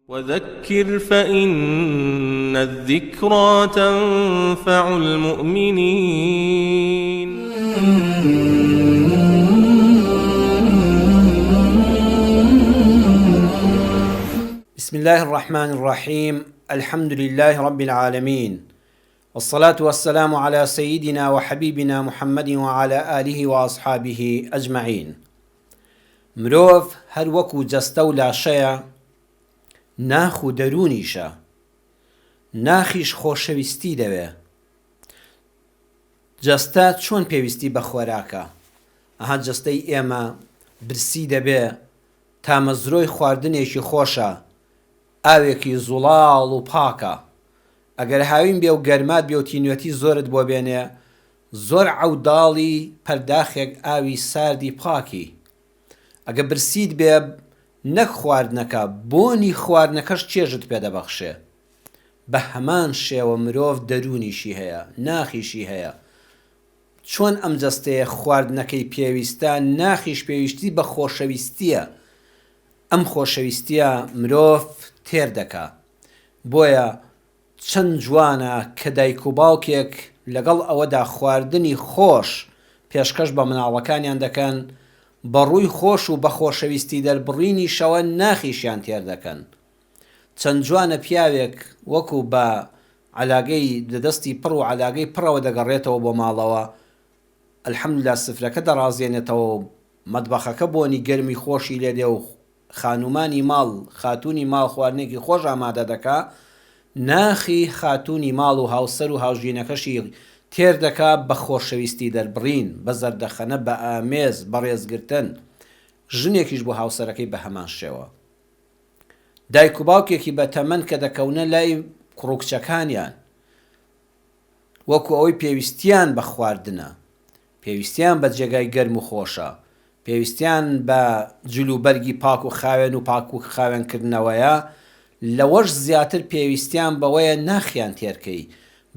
وذکر فإن الذکری تنفع المؤمنین. بسم الله الرحمن الرحیم الحمد لله رب العالمین والصلاة والسلام علی سیدنا وحبیبنا محمد وعلی آله وأصحابه اجمعین مرۆڤ هەر وەکو جەستە و لاشەیە ناخ و دەروونیشە ناخیش خۆشەویستی دەوێ جەستە چۆن پێویستی بە خۆراکە ئەها جەستەی ئێمە برسی دەبێ تامەزرۆی خواردنێکی خۆشە ئاوێکی زوڵاڵ و پاکە ئەگەر هاوین بێ و گەرمات بێ و تینوێتی زۆرت بۆ بێنێ زۆر عەوداڵی پەرداخێک ئاوی ساردی پاکی. ئەگە برسیت بێ نەک خواردنەکە بۆنی خواردنەکەش چێژت پێ دەبەخشێ. بە هەمان شێوە مرۆڤ دەروونیشی هەیە، ناخیشی هەیە. چۆن ئەم جەستەیە خواردنەکەی پێویستە، ناخیش پێویستی بە خۆشەویستییە. ئەم خۆشەویستییە مرۆڤ تێر دەکا. بۆیە چەند جوانە کە دایک و باوکێک لەگەڵ ئەوەدا خواردنی خۆش پێشکەش بە مناڵەکانیان دەکەن، بە ڕووی خۆش و بە خۆشەویستی دەربڕینیشەوە ناخیشیان تێر دەکەن. چەند جوانە پیاوێک وەکو بە عەلاگەی لە دەستی پڕ و عەلاگەی پڕەوە دەگەڕێتەوە بۆ ماڵەوە، الحمدللە سفرەکە دەڕازێنێتەوە و مەتبەخەکە بۆنی گەرمی خۆشی لێدێ و خانومانی ماڵ، خاتوونی ماڵ خواردنێکی خۆش ئامادە دەکا، ناخی خاتوونی ماڵ و هاوسەر و هاوژینەکەشی تێر دەکا بە خۆشەویستی دەربڕین، بە زەردەخەنە، بە ئامێز، بە ڕێزگرتن. ژنێکیش بۆ هاوسەرەکەی بە هەمان شێوە. دایک و باوکێکی بە تەمەن کە دەکەونە لای کوڕ و کچەکانیان، وەکو ئەوەی پێویستیان بە خواردنە، پێویستیان بە جێگای گەرم و خۆشە، پێویستیان بە جل و بەرگی پاک و خاوێن و پاک و خاوێن کردنەوەیە، لەوەش زیاتر پێویستیان بەوەیە ناخیان تێرکەی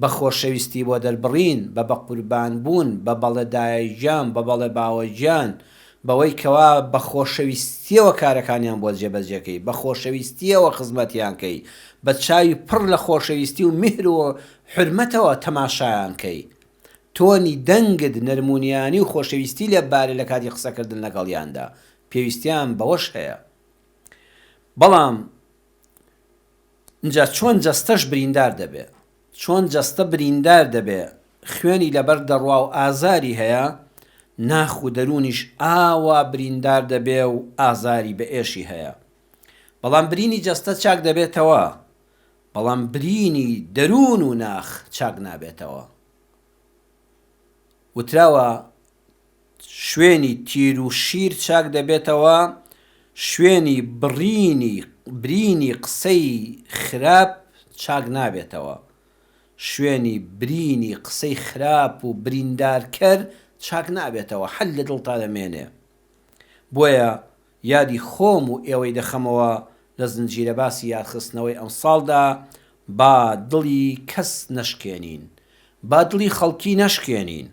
بە خۆشەویستی بۆ دەربڕین، بە بەقوربان بوون، بە بەڵێ دایە گیان، بە بەڵێ باوە گیان، بەوەی کەوا بە خۆشەویستیەوە کارەکانیان بۆ جێبەجێ کەی، بە خۆشەویستیەوە خزمەتیان کەی، بە چاوی پڕ لە خۆشەویستی و میهر و حورمەتەوە تەماشایان کەی. تۆنی دەنگت نەرمونیانی و خۆشەویستی لێ ببارێ لە کاتی قسەکردن لەگەڵیاندا، پێویستیان بەوەش هەیە. بەڵام ئینجا چۆن جەستەش بریندار دەبێ؟ چۆن جەستە بریندار دەبێ، خوێنی لەبەر دەڕوا و ئازاری هەیە، ناخ و دەروونیش ئاوا بریندار دەبێ و ئازاری بەئێشی هەیە. بەڵام برینی جەستە چاک دەبێتەوە، بەڵام برینی دەروون و ناخ چاک نابێتەوە. وتراوە شوێنی تیر و شیر چاک دەبێتەوە، شوێنی بڕینی برینی قسەی خراپ چاک نابێتەوە. شوێنی برینی قسەی خراپ و بریندارکەر چاک نابێتەوە، هەر لە دڵتا دەمێنێ. بۆیە یادی خۆم و ئێوەی دەخەمەوە لە زنجیرە باسی یادخستنەوەی ئەمساڵدا، با دڵی کەس نەشکێنین، با دڵی خەڵکی نەشکێنین،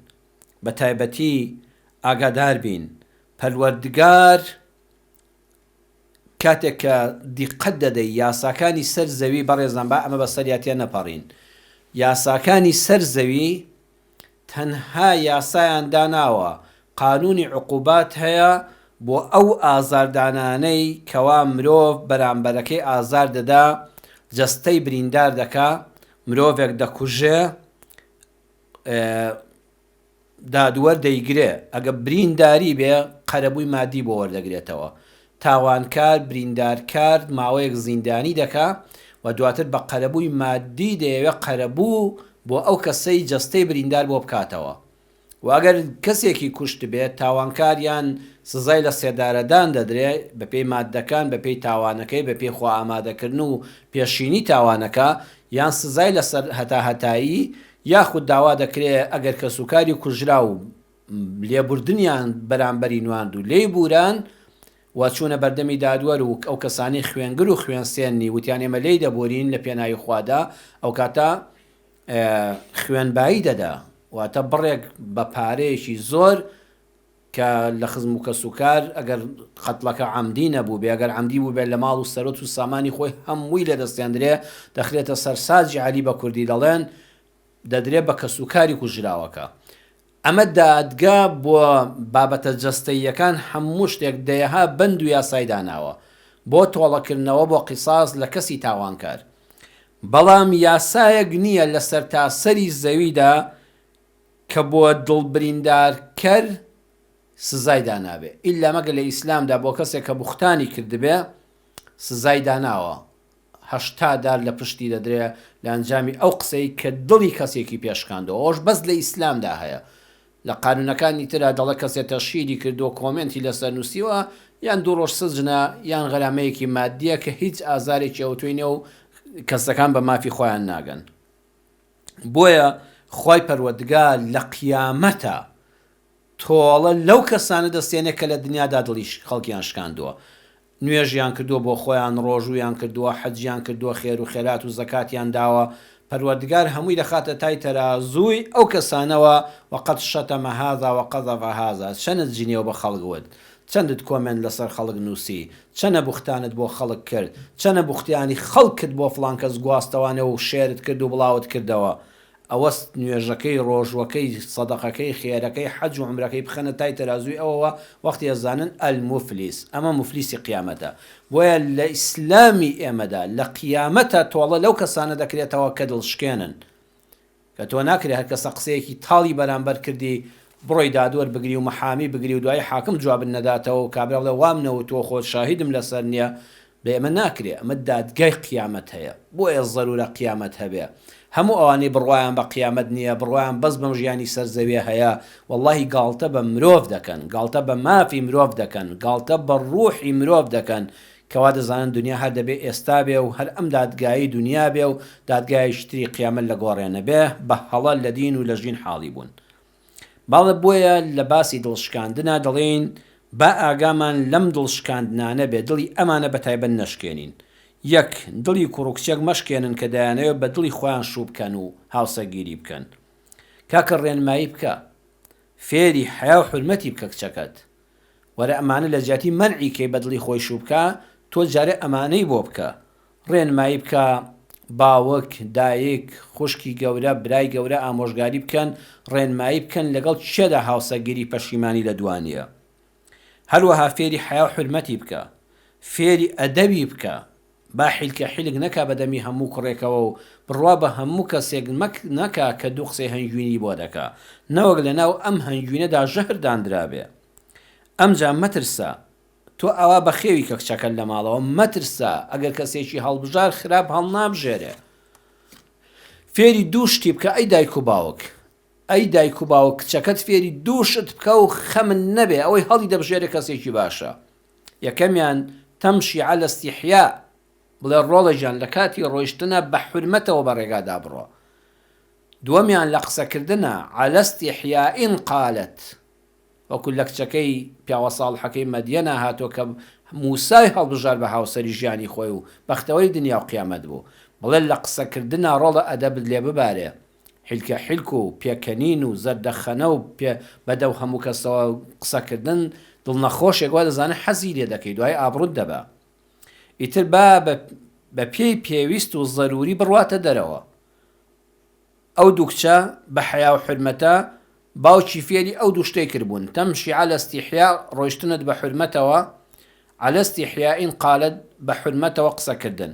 بە تایبەتی ئاگادار بین پەروەردگار کاتێک کە دیقەت دەدەی یاساکانی سەر زەوی بەڕێزان با ئەمە بەسەریا تێ نەپەڕین یاساکانی سەر زەوی تەنها یاسایان داناوە قانونی عقوبات هەیە بۆ ئەو ئازاردانانەی کەوا مرۆڤ بەرامبەرەکەی ئازار دەدا جەستەی بریندار دەکا مرۆڤێک دەکوژێ دادوەر دەیگرێ ئەگە برینداری بێ قەرەبووی مادی بۆ وەردەگرێتەوە تاوانکار بریندارکار ماوەیەک زیندانی دەکا و دواتر بە قەرەبووی مادی دەیەوێ قەرەبوو بۆ ئەو کەسەی جەستەی بریندار بۆ بکاتەوە و ئەگەر کەسێکی کوشتبێت تاوانکار یان سزای لە سێدارەدان دەدرێ بەپێی ماددەکان بەپێی تاوانەکەی بەپێی خۆ ئامادەکردن و پێشینی تاوانەکە یان سزای لەسەر هەتاهەتایی یاخود داوا دەکرێ ئەگەر کەسوکاری کوژراو لێبوردنیان بەرامبەری نواند و لێی بوران و چوونە بەردەمی دادوەر و ئەو کەسانەی خوێنگر و خوێنسێنی وتیان ئێمە لێی دەبورین لە پێناوی خوادا ئەوکاتە خوێنبایی دەدا واتە بڕێک بە پارەیەکی زۆر. کە لە خزم و کەسوکار ئەگەر قەتڵەکە عەمدی نەبووبێ، ئەگەر عەمدی بووبێ لە ماڵ و سەروەت و سامانی خۆی هەمووی لێ دەستێندرێ، دەخرێتە سەر ساجی عەلی بە کوردی دەڵێن، دەدرێ بە کەسوکاری کوژراوەکە. ئەمە دادگا بۆ بابەتە جەستەییەکان هەموو شتێک دەیەها بەند و یاسای داناوە بۆ تۆڵەکردنەوە بۆ قیساس لە کەسی تاوانکار. بەڵام یاسایەک نییە لە سەرتاسەری زەویدا کە بۆ دڵ بریندارکەر سزای دانابێ ئیلا مەگەر لە ئیسلامدا بۆ کەسێک کە بوختانی کردبێ سزای داناوە 80 دار لە پشتی دەدرێ لە ئەنجامی ئەو قسەی کە دڵی کەسێکی پێشکاندەوە ئەوش بەس لە ئیسلامدا هەیە لە قانونەکانی ترا دەڵێ کەسێ تەشهیری کردووە کۆمێنتی لەسەر نووسیوە یان دوو ڕۆژ سجنە یان غەرامەیەکی مادیە کە هیچ ئازارێکی ئەوتۆی نیە و کەسەکان بە مافی خۆیان ناگەن. بۆیە خوای پەروەردگار لە قیامەتا تۆڵە لەو کەسانە دەستێنێ کە لە دنیادا دڵی خەڵکیان شکاندووە نوێژیان کردووە بۆ خۆیان ڕۆژوویان کردووە حەجیان کردووە خێر و خێرات و زەکاتیان داوە پەروەردگار هەمووی دەخاتە تای تەرازووی ئەو کەسانەوە وقد شتم هذا وقذف هذا چەنت جنێو بە خەڵک وت چەندت کۆمێنت لەسەر خەڵک نووسی؟ چەنە بوختانت بۆ خەڵک کرد؟ چەنە بوختیانی خەڵکت بۆ فڵان کەس گواستەوانەوە و شێرت کرد و بڵاوت کردەوە؟ ئەوەس نوێژەکەی، ڕۆژووەکەی، سەدەقەکەی، خێرەکەی، حەج و عومرەکەی بخەنە تای تەرازووی ئەوەوە وەختی ئەزانن المفلس ئەمە موفلیسی قیامەتە. بۆیە لە ئیسلامی ئێمەدا لە قیامەتا تۆڵە لەو کەسانە دەکرێتەوە کە دڵشکێنن. کە تۆ ناکرێ هەر کەسە قسەیەکی تاڵی بەرامبەر کردی بڕۆی دادوەر بگری و مەحامی بگری و دوایی حاکم جوابت نەداتەوە و کابرا بڵێ وام نەوتووە خۆ شاهیدم لەسەر نیە بە ئێمە ناکرێ ئەمە دادگای قیامەت هەیە بۆیە زەرورە قیامەت هەبێ هەموو ئەوانەی بڕوایان بە قیامەت نیە بڕوایان بەس بەم ژیانی سەر زەویە هەیە وەڵاهی گاڵتە بە مرۆڤ دەکەن گاڵتە بە مافی مرۆڤ دەکەن گاڵتە بە ڕوحی مرۆڤ دەکەن کە وا دەزانن دونیا هەر دەبێ ئێستا بێ و هەر ئەم دادگایەی دونیا بێ و دادگایەکی تری قیامەت لە گۆڕێ نەبێ، بە هەڵە لە دین و لە ژین حاڵی بوون. بەڵێ بۆیە لە باسی دڵ شکاندنا دەڵێین با ئاگامان لەم دڵ شکاندنانە بێ، دڵی ئەمانە بە تایبەت نەشکێنین. یەک، دڵی کوڕ و کچێک مەشکێنن کە دەیانەوێ بە دڵی خۆیان شوو بکەن و هاوسەرگیری بکەن. کاکە ڕێنمایی بکە. فێری حەیا و حورمەتی بکە کچەکەت. وەرە ئەمانە لە جیاتی مەنعی کەی بە دڵی خۆی شوو بکا تۆ جارێ ئەمانەی بۆ بکە ڕێنمایی بکە باوک دایک خوشکی گەورە برای گەورە ئامۆژگاری بکەن ڕێنمایی بکەن لەگەڵ کێدا هاوسەرگیری پەشیمانی لە دوا نییە هەروەها فێری حەیا و حورمەتی بکە فێری ئەدەبی بکە با حیلکە حیلک نەکا بە دەمی هەموو کوڕێکەوە و بڕوا بە هەموو کەسێک مەک نەکا کە دوو قسەی هەنگوینی بۆ دەکا نەوەک لە ناو ئەم هەنگوینەدا ژەهر داندرابێ. ئەمجا مەترسە تۆ ئاوا بەخێوی کە کچەکەت لە ماڵەوە مەترسە ئەگەر کەسێکی هەڵبژار خراپ هەڵنابژێرێ. فێری دوو شتی بکە ئەی دایک و باوک ئەی دایک و باوک کچەکەت فێری دوو شت بکە و خەمت نەبێ ئەوەی هەڵی دەبژێرێ کەسێکی باشە. یەکەمیان، تمشی علی استحیاء، بڵێ ڕۆڵە گیان لە کاتی ڕۆیشتنا بە حورمەتەوە بە ڕێگادا بڕۆ. دووەمیان لە قسەکردنا، علی استحیاء قالت، وەکو لە کچەکەی پیاوە ساڵحەکەی مەدیەنا هاتووە کە موسای هەڵبژارد بە هاوسەری ژیانی خۆی و بەختەوەری دنیا و قیامەت بوو. بڵێ لە قسەکردنا ڕۆڵە ئەدەبت لێ ببارێ. حیلکە حیلک و پێکەنین و زەردەخەنە و پێ بەدەو هەموو کەسەوە قسەکردن دڵ نەخۆشێک وا دەزانێ حەزی لێ دەکەی دوای ئابڕوت دەبا ئیتر با بە پێی پێویست و زەروری بڕواتە دەرەوە ئەو دوو کچە بە حەیا و حورمەتە باوکی فێری ئەو دوو شتەی کردبوون تمشی علی استحیاء ڕۆیشتنت بە حورمەتەوە علی استحیاء قالت بە حورمەتەوە قسەکردن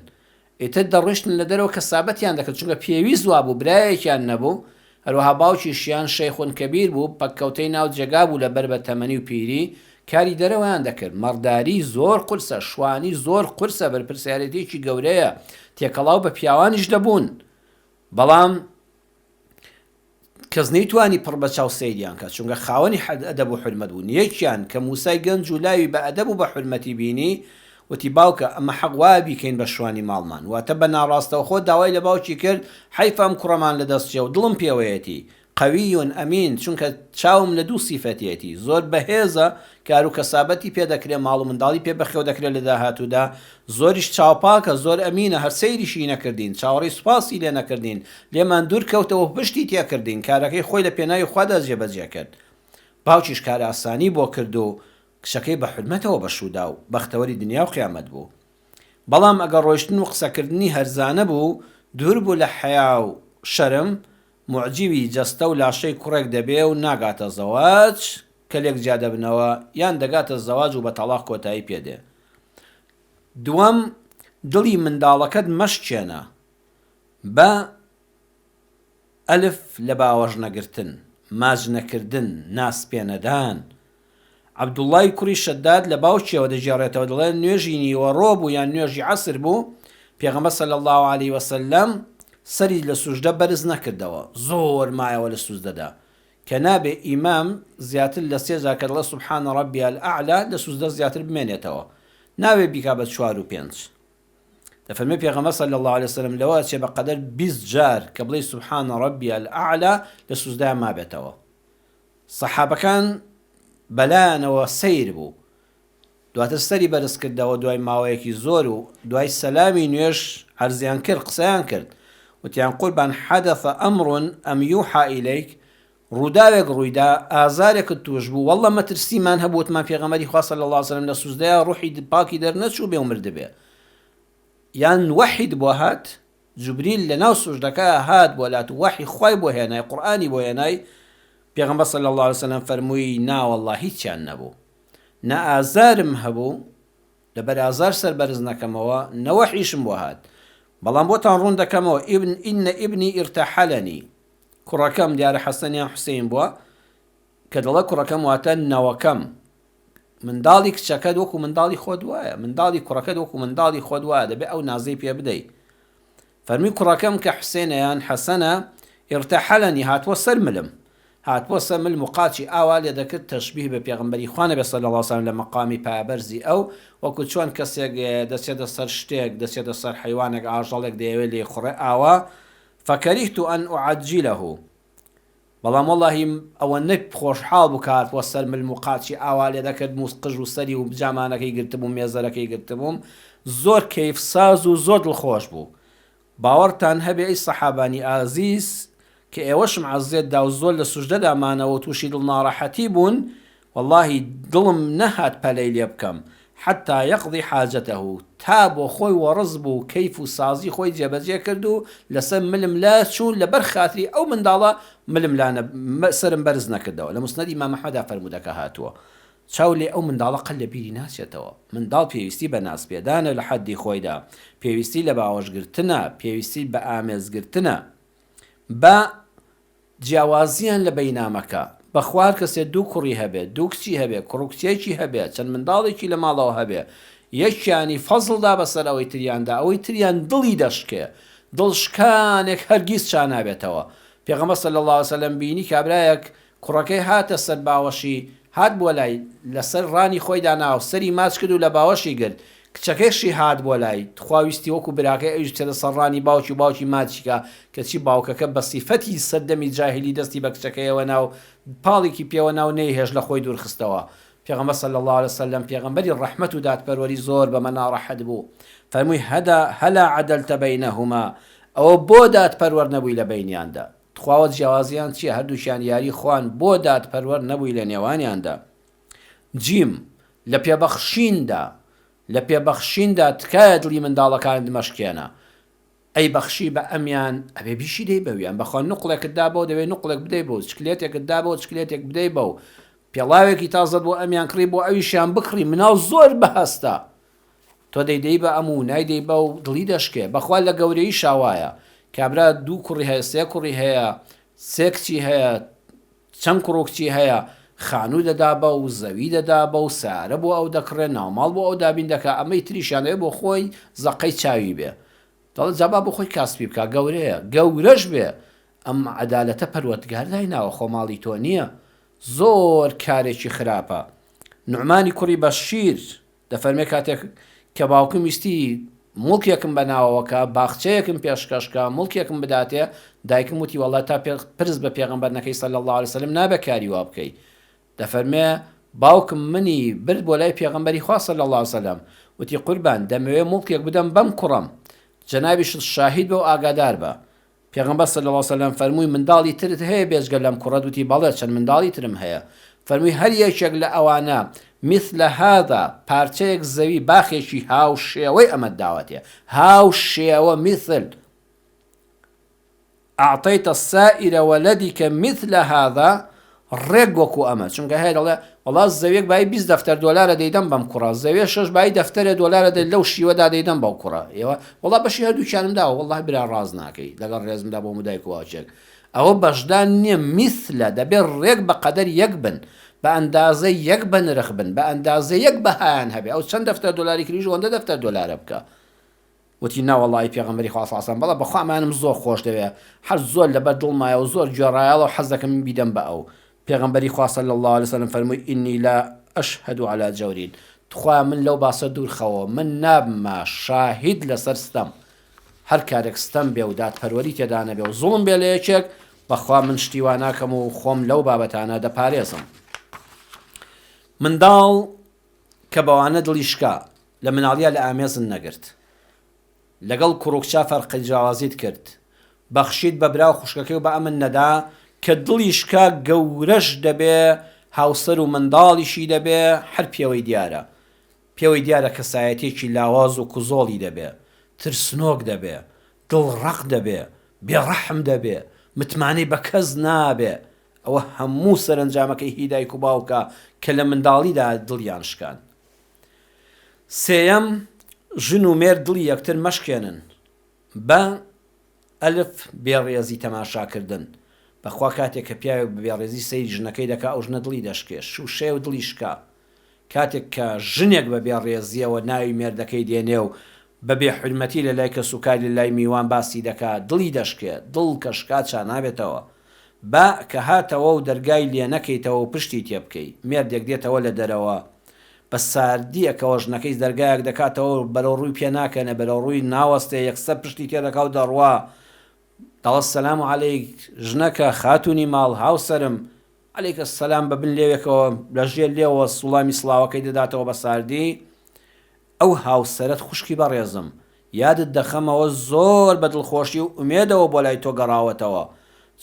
ئیتر دەڕۆیشتن لە دەرەوە کەسابەتیان دەکرد، چونکە پێویست وابوو، برایەکیان نەبوو، هەروەها باوکیشیان شەیخون کەبیر بوو، پەککەوتەی ناو جێگا بوو لەبەر بە تەمەنی و پیری، کاری دەرەوەیان دەکرد، مەڕداری زۆر قورسە، شوانی زۆر قورسە، بەرپرسیارێتییەکی گەورەیە، تێکەڵاو بە پیاوانیش دەبوون، بەڵام. کەس نەیتوانی پڕ بە چاو سەیریان کا، چونکە خاوەنی حەد ئەدەب و حورمەت بوون. یەکیان کە مووسای گەنج و لاوی بە ئەدەب و بە حورمەتی بینی، وتی، باوکە، ئەمە حەق وایە بیکەین بە شوانی ماڵمان. واتە بە ناڕاستەوخۆ داوای لە باوکی کرد، حەیفە ئەم کوڕەمان لە دەست چێ و دڵم پێوەیەتی. قوی امین، چونکە چاوم لە دوو سیفەتیەتی، زۆر بەهێزە، کار و کەسابەتی پێ دەکرێ، ماڵ و منداڵی پێ بەخێو دەکرێ لە داهاتوودا، زۆریش چاوپاکە، زۆر ئەمینە، هەر سەیریشی نەکردین، چاوەڕێی سوپاسی لێ نەکردین، لێمان دوور کەوتەوە و پشتی تێکردین، کارەکەی خۆی لە پێناوی خوادا جێبەجێ کرد. باوکیش کارئاسانی بۆ کرد و کچەکەی بە حورمەتەوە بە شوو دا و بەختەوەری دنیا و قیامەت بوو. بەڵام ئەگەر ڕۆیشتن و قسەکردنی هەرزانە بوو، دوور بوو لە حەیا و شەرم، موعجیبی جەستە و لاشەی کوڕێک دەبێ و ناگاتە زەواج، کە لێک جیا دەبنەوە، یان دەگاتە زەواج و بە تەڵاق کۆتایی پێ دێ. دووەم، دڵی منداڵەکەت مەشکێنە بە ئەلف لە باوەش نەگرتن، ماچ نەکردن، ناز پێ نەدان. عەبدوڵڵای کوڕی شەداد لە باوکیەوە دەگێڕێتەوە دەڵێ نوێژی نیوەڕۆ بوو یان نوێژی عەسر بوو، پێغەمبەر صلی اللە علیە وسلم سەری لە سوجدە بەرز نەکردەوە، زۆر مایەوە لە سوجدەدا، کە نابێ ئیمام زیاتر لە سێ جار کە دەڵێ سبحان ربی الاعلی لە سوجدە زیاتر بمێنێتەوە، نابێ بیکا بە چوار و پێنج. دەفەرمێ پێغەمبەر صلی اللە علیە وسلم لەوە ئەچێ بە قەدەر 20 جار کە بڵێی سبحان ربی الاعلی لە سوجدەیا مابێتەوە. سەحابەکان بەلایانەوە سەیر بوو. دواتر سەری بەرز کردەوە دوای ماوەیەکی زۆر و دوای سەلامی نوێژ عەرزیان کرد قسەیان کرد وتیان قوربان حدث امر ام یوحی الیک ڕووداوێک ڕوویدا ئازارێکت توش بوو واللە مەترسیمان هەبوو وتمان پێغەمبەری خوا صلی اللە علیه وسلم لە سوجدەیا ڕوحی پاکی دەرنەچوو بێ و مردبێ یان وەحیت بۆ هات جوبریل لە ناو سوجدەکە هات بۆ لات و وەحی خوای بۆ هێنای قورئانی بۆ هێنای پێغەمبەر صلی اللە علیه وسلم فەرمووی نا واللە هیچیان نەبوو نە ئازارم هەبوو لەبەر ئازار سەر بەرز نەکەمەوە نە وەحیشم بۆ هات بەڵام بۆتان ڕوون دەکەمەوە ابن ان ابنی ارتحلنی کوڕەکەم دیارە حەسەن یان حوسەین بووە کە دەڵێ کوڕەکەم واتە نەوەکەم منداڵی کچەکەت وەکو منداڵی خۆت وایە منداڵی کوڕەکەت وەکو منداڵی خۆت وایە دەبێ ئەو نازەی پێ بدەی فەرمی کوڕەکەم کە حوسێنە یان حەسەنە ارتحلنی هاتووە سەر ملم هاتبووە سەر ملم و قاچی ئاوا لێ دەکرد تەشبیه بە پێغەمبەری خوا نەبێ صلی اللە علیە وسلم لە مەقامی پایەبەرزی ئەو وەکو چۆن کەسێک دەچێتە سەر شتێک دەچێتە سەر حەیوانێک ئاژەڵێک دەیەوێت لێی خوڕێ ئاوا فکرهت ان اعجله بەڵام وەڵاهی ئەوەندە خۆشحاڵ بوو کە هاتبووە سەر ملم و قاچی ئاوا لێ دەکردم و قژ و سەری و جامانەکەی گرتبووم مێزەرەکەی گرتبووم زۆر کەیف ساز و زۆر دڵخۆش بوو باوەڕتان هەبێ ئەی سەحابانی ئازیز کە ئێوەشم عەزێت دا و زۆر لە سوجدەدا مانەوە و تووشی دڵ ناڕەحەتی بوون وەڵاهی دڵم نەهات پەلەی لێ بکەم حتی یقضی حاجته تا بۆ خۆی وەڕس بوو کەیف و سازی خۆی جێبەجێ کرد و لەسەر ملم لا چوو لەبەر خاتری ئەو منداڵە ملم لا سەرم بەرز نەکردەوە لە موسنەدی ئیمام ئەحمەدا فەرموودەکە هاتووە چاو لێ ئەو منداڵە قەت لە بیری ناچێتەوە منداڵ پێویستی بە نازپێدانە لە حەدی خۆیدا پێویستی لە باوەشگرتنە پێویستی بە ئامێزگرتنە بە جیاوازیان لە بەینامەکە. بەخوا هەر کەسێ دوو کوڕی هەبێ دوو کچی هەبێ کوڕ و کچێکی هەبێ چەند منداڵێکی لە ماڵەوە هەبێ یەکیانی فەزڵ دا بەسەر ئەوەی تریاندا ئەوەی تریان دڵی دەشکێ دڵ شکانێک هەرگیز چا نابێتەوە پێغەمبەر صلی اللە علیە وسلم بینی کابرایەک کوڕەکەی هاتە سەر باوەشی هات بۆ لای لەسەر ڕانی خۆی دانا و سەری ماچ کرد و لە باوەشی گرت کچەکەشی هات بۆ لای تخوا ویستی وەکو براکەی ئەویش بچێتە سەر ڕانی باوکی و باوکی ماچی کا کەچی باوکەکە بە سیفەتی سەردەمی جاهیلی دەستی بە کچەکەیەوە نا و پاڵیکی پێوە نا و نەیهێشت لە خۆی دوور خستەوە پێغەمبەر صلی اللە علیە وسلم پێغەمبەری ڕەحمەت و دادپەروەری زۆر بەمە ناڕەحەت بوو فەرمووی هەدا هلا عدلت بینهما ئەوە بۆ دادپەروەر نەبووی لە بەینیاندا تخواوە جیاوازیان چیە هەردووکیان یاری خوان بۆ دادپەروەر نەبووی لە نێوانیاندا جیم، لە پێبەخشیندا، لە پێبەخشیندا تکایە دڵی منداڵەکانت مەشکێنە. ئەی بەخشی بە ئەمیان، ئەبێ بیشی دەی بەویان. بەخوا نوقڵێکت دا بەو، دەبێ نوقڵێک بدەی بەو، چکلێتێکت دا بەو، چکلێتێک بدەی بەو. پێڵاوێکی تازەت بۆ ئەمیان کڕی، بۆ ئەویشیان بکڕی. مناڵ زۆر بەهەستە. تۆ دەیدەی بە ئەم و نایدەی بەو، دڵی دەشکێ. بەخوا لە گەورەییشا وایە. کابرا دوو کوڕی هەیە، سێ کوڕی هەیە، سێ کچی هەیە، چەند کوڕ و کچی هەیە، خانوو دەدا بەو، زەوی دەدا بەو، سەیارە بۆ ئەو دەکڕێ، ناوماڵ بۆ ئەو دابین دەکا، ئەمەی تریشیان دەوێ بۆ خۆی زەقەی چاوی بێ. دەڵێ جا با بۆ خۆی کاسپی بکا، گەورەیە، گەورەش بێ، ئەم عەدالەتە پەروەردگار دایناوە، خۆ ماڵی تۆ نییە. زۆر کارێکی خراپە. نوعمانی کوڕی بەشیر، دەفەرمێ کاتێک کە باوکم ویستی موڵکێکم بە ناوەوە کا، باخچەیەکم پێشکەش کا، موڵکێکم بداتێ، دایکم وتی وەڵا تا پرس بە پێغەمبەر نەکەی صلی اللە علیە وسلم نابێ کاری وا بکەی. دەفەرمێ باوکم منی برد بۆ لای پێغەمبەری خوا صلی اللە علیە وسلم، وتی قوربان دەمەوێ موڵکێک بدەم بەم کوڕەم، جەنابیشت شاهید بە و ئاگادار بە. پێغەمبەر صلی اللە علیە وسلم فەرمووی منداڵی ترت هەیە بێجگە لەم کوڕەت وتی بەڵێ چەند منداڵی ترم هەیە. فەرمووی هەر یەکێک لە ئەوانە مثل هذا پارچەیەک زەوی باخێکی هاوشێوەی ئەمەت داوەتێ هاوشێوە مثل اعطیت سائر ولدک مثل هذا ڕێک وەکو ئەمە چونکە هەیە دەڵێ وەڵا زەویەک بای 20 دەفتەر دۆلارە دەیدەم بەم کوڕە زەویە شەش بای دەفتەرێ دۆلارە دەی لەو شیوەدا دەیدەم بەو کوڕە ئێوە وەڵا بەشی هەردووکیانم داوە وەڵڵاهی برا ڕاست ناکەی لەگەڵ ڕێزمدا بۆ مدایک و باوکێک ئەوە بەشدان نییە میسلە دەبێ ڕێک بە قەدەر یەک بن بە ئەندازەی یەک بە نرخ بن بە ئەندازە یەک بەهایان هەبێ ئەو چەند دەفتەر دۆلاری کریش ئەوەندە دەفتەر دۆلارە بکە وتی، نەوەڵڵا ئەی پێغەمبەری خوا صلی اللە علیە وسلم، بەڵێ بەخوا ئەمانم زۆر خۆش دەوێ، هەر زۆر لەبەر دڵمایە و زۆر گوێڕایەڵە و حەز دەکەم بیدەم بە ئەو. پێغەمبەری خوا صلی اللە علیە وسلم فەرمووی، انی لا اشهد علی جور، تخوایە من لەو باسە دوور خەوە، من نابمە شاهید لەسەر ستەم، هەر کارێک ستەم بێ و دادپەروەری تێدا نەبێ و زوڵم بێ لە یەکێک، بەخوا من شتی وا ناکەم و خۆم لەو بابەتانە دەپارێزم. منداڵ کە بەوانە دڵی شکا، لە مناڵیا لە ئامێزت نەگرت. لەگەڵ کوڕ و کچا فەرقی جیاوازیت کرد. بەخشیت بە برا و خوشکەکەی و بە ئەمن نەدا، کە دڵی شکا گەورەش دەبێ هاوسەر و منداڵیشی دەبێ هەر پێوەی دیارە. پێوەی دیارە کەسایەتیەکی لاواز و کزۆڵی دەبێ. ترسنۆک دەبێ. دڵ ڕەق دەبێ. بێ ڕەحم دەبێ. متمانەی بە کەس نابێ. ئەوە هەموو سەرەنجامەکەی هی دایک و باوکە کە لە منداڵیدا دڵیان شکاند. سێیەم، ژن و مێرد دڵی یەکتر مەشکێنن بە، ئەلف، بێڕێزی تەماشاکردن، بەخوا کاتێک کە پیاوێک بە بێڕێزی سەیری ژنەکەی دەکا ئەو ژنە دڵی دەشکێ، شوشەیە و دڵی شکا. کاتێک کە ژنێک بە بێڕێزییەوە ناوی مێردەکەی دێنێ و بە بێحورمەتی لە لای کەسوکاری لە لای میوان باسی دەکا دڵی دەشکێ، دڵ کە شکا چانابێتەوە. با کە هاتەوە و دەرگای لێ نەکەیتەوە و پشتی تێ بکەی. مێردێک دێتەوە لە دەرەوە بە ساردییەکەوە ژنەکەی دەرگایەک دەکاتەوە و بەرەو ڕووی پێ ناکەنێ، بەرەو ڕووی ناوەستێ یەکسەر پشتی تێ دەکا و دەڕوا. دەڵێ سەلام عەلەیک ژنەکە، خاتوونی ماڵ، هاوسەرم. عەلەیک السلام بە بن لێوێکەوە لە ژێر لێوەوە سوڵامی سڵاوەکەی دەداتەوە بە ساردی. ئەو هاوسەرەت خوشکی بەڕێزم، یادت دەخەمەوە زۆر بە دڵخۆشی و ئومێدەوە بۆ لای تۆ گەڕاوەتەوە،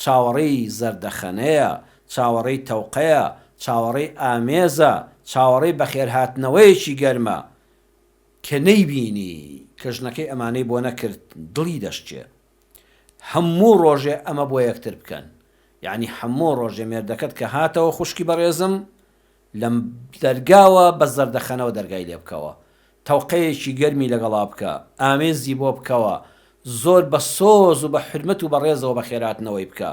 چاوەڕێی زەردەخەنەیە، چاوەڕێی تەوقەیە، چاوەڕێی ئامێزە، چاوەڕێی بەخێرهاتنەوەیەکی گەرمە. کە نەیبینی، کە ژنەکەی ئەمانەی بۆ نەکرد، دڵی دەشکێ. هەموو ڕۆژێ ئەمە بۆ یەکتر بکەن. یەعنی هەموو ڕۆژێ مێردەکەت کە هاتەوە خوشکی بەڕێزم، لە دەرگاوە بە زەردەخەنەوە دەرگای لێ بکەوە، تەوقەیەکی گەرمی لەگەڵا بکە، ئامێزی بۆ بکەوە، زۆر بە سۆز و بە حورمەت و بە ڕێزەوە بەخێرهاتنەوەی بکە.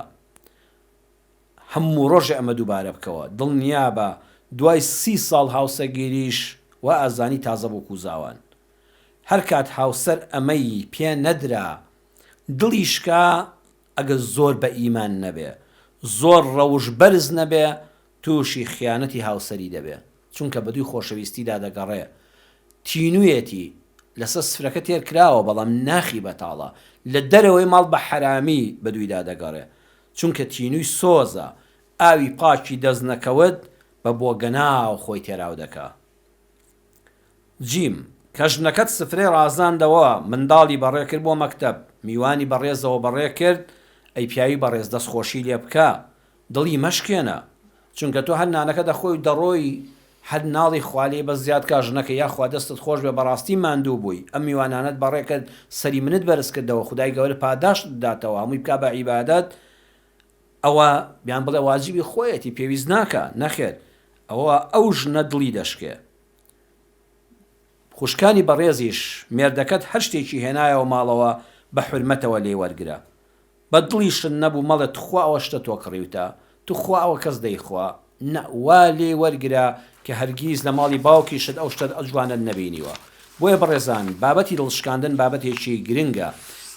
هەموو ڕۆژێ ئەمە دووبارە بکەوە، دڵنیابە دوای سی ساڵ هاوسەرگیریش وا ئەزانی تازە بووک و زاوان. هەرکات هاوسەر ئەمەی پێ نەدرا دڵی شکا، ئەگەر زۆر بە ئیمان نەبێ، زۆر ڕەوشت بەرز نەبێ، تووشی خیانەتی هاوسەری دەبێ، چونکە بەدووی خۆشەویستیدا دەگەڕێ، تینوویەتی، لەسەر سفرەکە تێر کراوە، بەڵام ناخی بەتاڵە، لە دەرەوەی ماڵ بە حەرامی بەدوویدا دەگەڕێ، چونکە تینووی سۆزە، ئاوی پاکی دەست نەکەوت، بە بۆگەناو خۆی تێراو دەکا. جیم، کە ژنەکەت سفرەی ڕازاندەوە، منداڵی بەڕێ کرد بۆ مەکتەب، میوانی بەڕێزەوە بەڕێ کرد، ئەی پیاوی بەڕێز دەستخۆشی لێ بکە، دڵی مەشکێنە چونکە تۆ هەر نانەکە دەخۆی و دەڕۆی هەر ناڵی خوا لێی بەس زیاد کا ژنەکە یاخوا دەستت خۆش بێ بەڕاستی ماندوو بووی ئەم میوانانەت بەڕێ کرد سەری منت بەرز کردەوە خودای گەورە پاداشتت بداتەوە هەمووی بکا بە عیبادەت ئەوە بیان بڵێ واجبی خۆیەتی پێویست ناکا نەخێر ئەوە ئەو ژنە دڵی دەشکێ خوشکانی بەڕێزیش مێردەکەت هەر شتێکی هێنایەوە ماڵەوە بە حورمەتەوە لێی وەرگرە بە دڵیشت نەبوو مەڵێ تخوا ئەوە شتە تۆ کڕیوتە توخوا ئەوە کەس دەیخوا نا وا لێی وەرگرە کە هەرگیز لە ماڵی باوکیشت ئەو شتە جوانەت نەبینیوە بۆیە بەڕێزان بابەتی دڵ شکاندن بابەتێکی گرنگە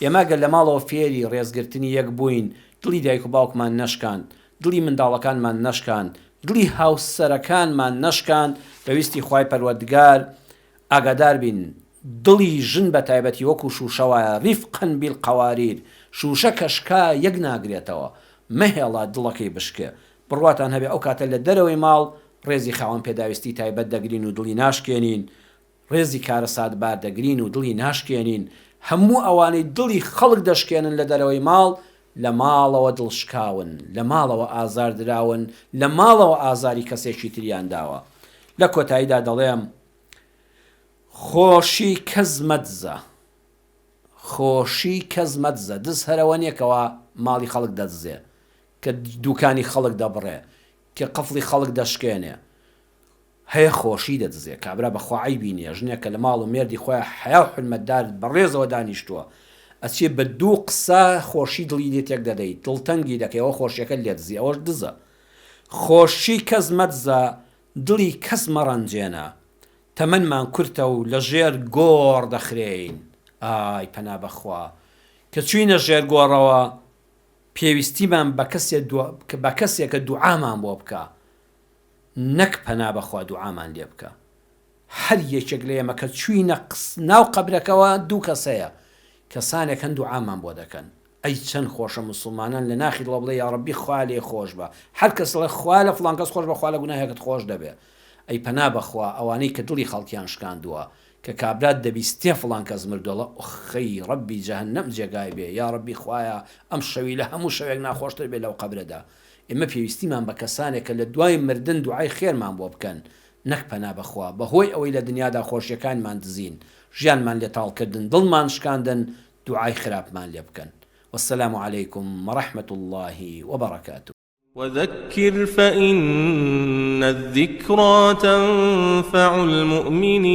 ئێمە گەر لە ماڵەوە فێری ڕێزگرتنی یەک بووین دڵی دایک و باوکمان نەشکاند دڵی منداڵەکانمان نەشکاند دڵی هاوسەرەکانمان نەشکاند بە ویستی خوای پەروەردگار ئاگادار بین دڵی ژن بە تایبەتی وەکو شوشە وایە رفقا بالقواریر شوشە کە شکا یەک ناگرێتەوە مەهێڵە دڵەکەی بشکێ بڕواتان هەبێ ئەو کاتە لە دەرەوەی ماڵ ڕێزی خاوەن پێداویستی تایبەت دەگرین و دڵی ناشکێنین ڕێزی کارەساتبار دەگرین و دڵی ناشکێنین هەموو ئەوانەی دڵی خەڵک دەشکێنن لە دەرەوەی ماڵ. لە ماڵەوە دڵشکاون، لە ماڵەوە ئازار دراون، لە ماڵەوە ئازاری کەسێکی تریان داوە. لە کۆتاییدا دەڵێم، خۆشی کەس مەدزە، خۆشی کەس مەدزە، دز هەر ئەوە نیە کەوا ماڵی خەڵک دەدزێ، کە دوکانی خەڵک دەبڕێ، کە قفڵی خەڵک دەشکێنێ، هەیە خۆشی دەدزێ، کابرا بەخوا عەیبی نیە، ژنێک کە لە ماڵ و مێردی خۆیا حەیا و حورمەتدار بەڕێزەوە دانیشتووە، ئەچێ بە دوو قسە خۆشی دڵی لێ تێک دەدەی، دڵتەنگی دەکەی، ئەوە خۆشیەکەت لێ دزی، ئەوەش دزە. خۆشی کەس مەدزە، دڵی کەس مەڕەنجێنە. تەمەنمان کورتە و لە ژێر گۆڕ دەخرێین. ئای پەنا بەخوا کە چووینە ژێر گۆڕەوە پێویستیمان بە کەسێ بە کەسێکە دوعامان بۆ بکا نەک پەنا بەخوا دوعامان لێ بکا. هەر یەکێک لە ئێمە کە چووینە ناو قەبرەکەوە دوو کەس هەیە کەسانێک هەن دوعامان بۆ دەکەن ئەی چەند خۆشە موسڵمانان لە ناخی دڵەوە بڵێ یاڕەبی خوا لێی خۆش بە هەر کەس دەڵێ خوا لە فڵان کەس خۆش بە خوا لە گوناهێکت خۆش دەبێ ئەی پەنا بەخوا ئەوانەی کە دڵی خەڵکیان شکاندووە کە کابرا دەبیستێ فڵان کەس مردووە ئەڵێ ئۆخەی ڕەبی جەهەنەم جێگای بێ یاڕەبی خوایە ئەم شەوی لە هەموو شەوێک ناخۆشتر بێ لەو قەبرەدا ئێمە پێویستیمان بە کەسانێکە لە دوای مردن دوعای خێرمان بۆ بکەن نەک پەنا بەخوا بەهۆی ئەوەی لە دنیادا خۆشیەکانمان دزین ژیانمان لێ تاڵ کردن دڵمان شکاندن دوعای خراپمان لێ بکەن والسلام علیکم ورحمة اللە وبرکاته. وذکر فإن الذکری تنفع المؤمنین.